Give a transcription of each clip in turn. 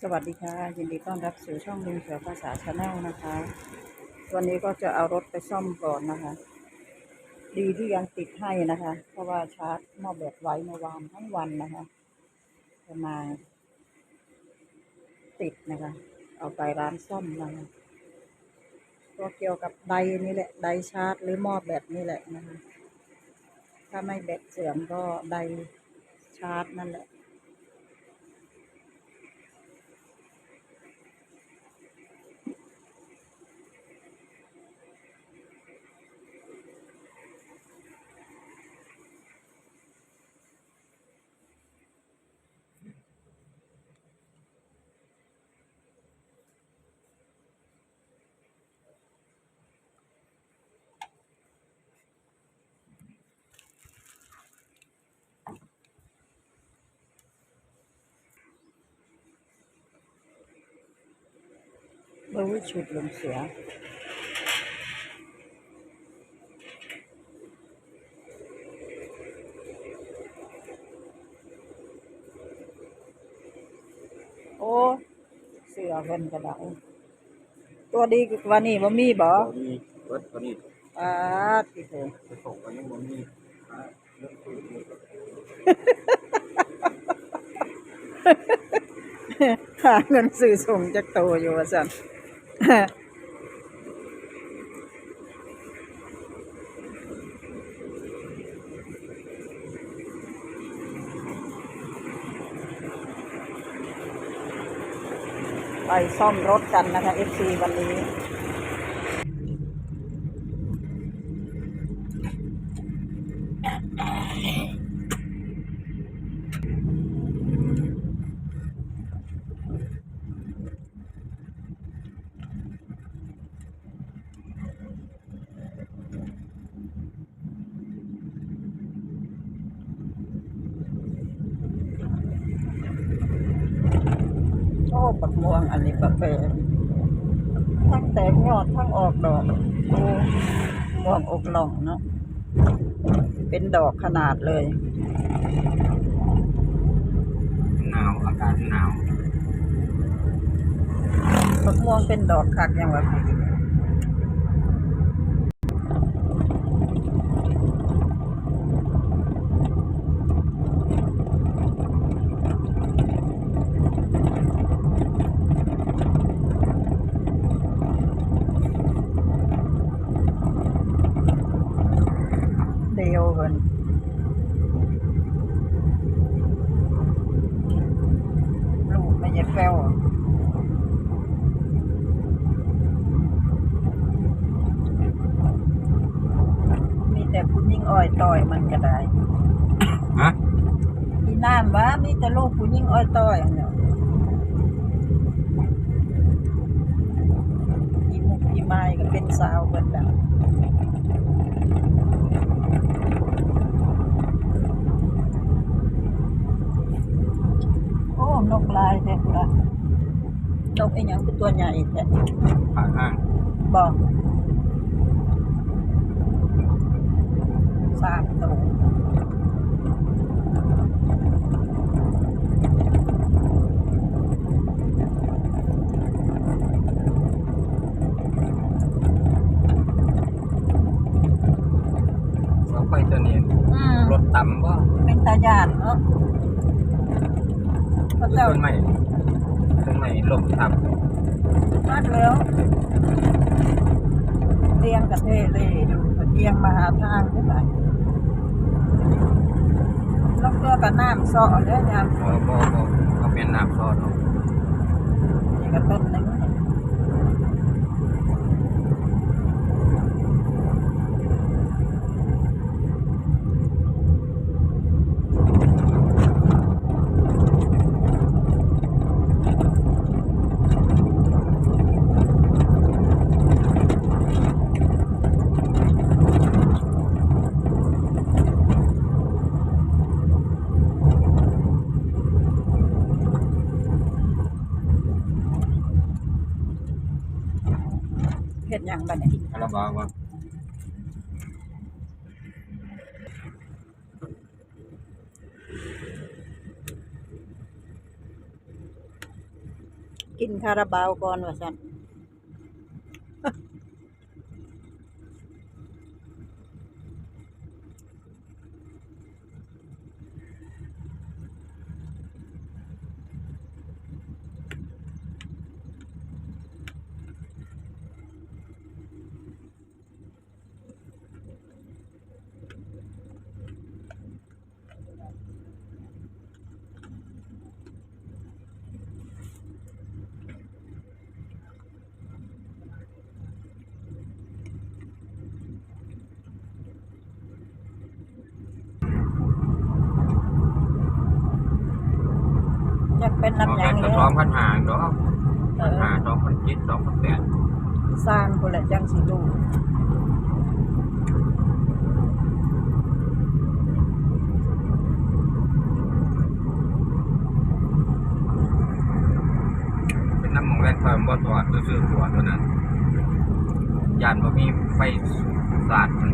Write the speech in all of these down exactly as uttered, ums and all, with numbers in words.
สวัสดีค่ะ ยินดีต้อนรับสู่ช่องลุงเสือภาษาชาแนลนะคะ วันนี้ก็จะเอารถไปซ่อมก่อนนะคะ ดีที่ยังติดให้นะคะ เพราะว่าชาร์จหม้อแบตไว้เมื่อวานทั้งวันนะคะ จะมาติดนะคะ เอาไปร้านซ่อมนะคะ ก็เกี่ยวกับไดนี่แหละ ไดชาร์จหรือหม้อแบตนี่แหละนะคะ ถ้าไม่แบตเสื่อมก็ไดชาร์จนั่นแหละ โอ้ย ชุดลมเสีย โอ้ เสื้อเพิ่นก็ได้ ตัวดีกว่านี้บ่มีบ่ บ่มี เบิดเท่านี้ อ่า ติโถ ไปส่งก็ยังบ่มี หาเงินซื้ออยู่ หาเงินซื้อส่งจักโตอยู่ว่าซั่น ไปซ่อมรถกันนะคะ เอฟซี วันนี้ โอ้ บักม่วงอันนี้บักแปง ทั้งแตกยอด ทั้งออกดอก โอ้ ม่วงอกหล่องเนาะ เป็นดอกขนาดเลย หนาว อากาศหนาว บักม่วงเป็นดอกคักยังวะ เดียวกัน ลูกไม่ใช่แป้ว มีแต่ผู้หญิงอ้อยต่อยมันก็ได้ ฮะ อีน้ำว่ามีแต่ลูกผู้หญิงอ้อยต่อยเนาะ อีมุกอีไม้ก็เป็นสาวเบิดแล้ว โอ้ นกหลายแท้พุ้นล่ะ นกอีหยังคือตัวใหญ่แท้ ปากห้าง บ่ สามตัว เสาไฟตัวนี้ อืม รถต่ำบ่ เป็นตาย้านเนาะ เขาเจ้า ต้นไม้ ต้นไม้ล้มทับ มากแล้ว เตียงกะเทเลยอยู่ เตียงมาหาทางขึ้นไป ลางเทื่อก็น้ำเซาะเด้อยาม บ่ บ่ บ่ บ่แม่นน้ำเซาะดอก นี่ก็ต้นหนึ่ง เฮ็ดหยังบัดนี้ คาราบาวบ่ กินคาราบาวก่อนว่าซั่น จักเป็นน้ำหยัง เอาแค่ แล้ว สองพันห้าดอก เออ พันห้า สองพันเจ็ด สองพันแปด สร้างพุ้นแหละจั่งสิรู้ เป็นน้ำหม่องแว่นไฟมันบ่ถอดซื่อๆ ตัวตัวนั้น ย่านบ่มีไฟสาดมัน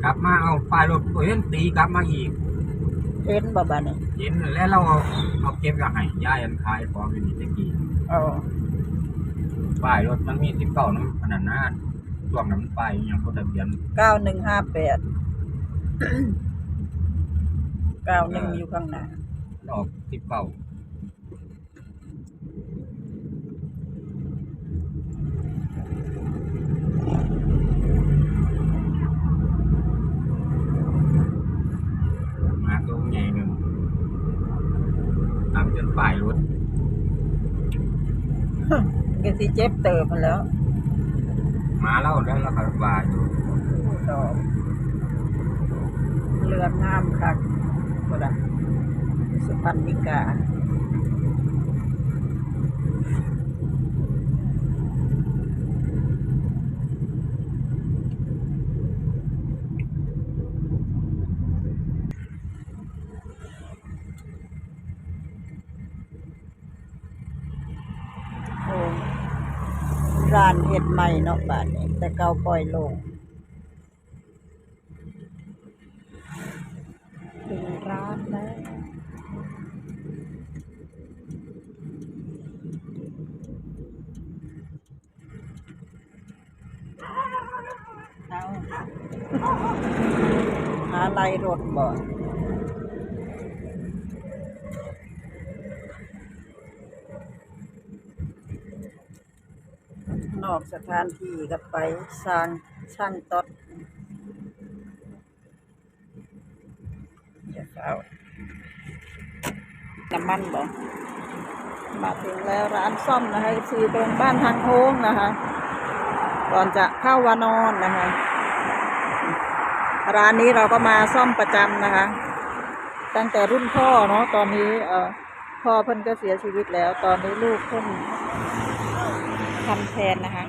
กลับมาเอาป้ายรถบ่เห็น ตีกลับมาอีก เห็นบ่บัดนี้ เห็นแล้ว เราเอา เอาเก็บไว้ให้ยายอันขายของอยู่นี่ตะกี้ เออ ป้ายรถมันมี สิบเก้า นำ อันนั้นนะ ช่วงนั้นมันป้ายอิหยังบ่ทะเบียน เก้าหนึ่งห้าแปด เก้าหนึ่ง เออ อยู่ข้างหน้า ออก สิบเก้า มาตัวใหญ่หนึ่ง ตามจนป้ายหลุด ก็สิเจ็บเติบหั้นแหล้ว มาแล้ว แล้วเราก็ว่าอยู่ ดอก เรือนงามคัก พุ้นล่ะ สุพรรณิกา โอ้ ร้านเฮ็ดใหม่เนาะ บาดนี้ แต่เก่าปล่อยโล่ง ถึงร้านแล้ว เอา หาไล่รถบ่ นอกสถานที่ก็ไป ช่าง ช่างต๊อด อย่าฟ้าว น้ำมันบ่ มาถึงแล้วร้านซ่อมนะคะ เอฟซี ตรงบ้านทางโค้งนะคะ ก่อนจะเข้าวานอนนะคะ ร้านนี้เราก็มาซ่อมประจำนะคะ ตั้งแต่รุ่นพ่อเนาะ ตอนนี้ เอ่อ พ่อเพิ่นก็เสียชีวิตแล้ว ตอนนี้ลูกเพิ่นทำแทนนะคะ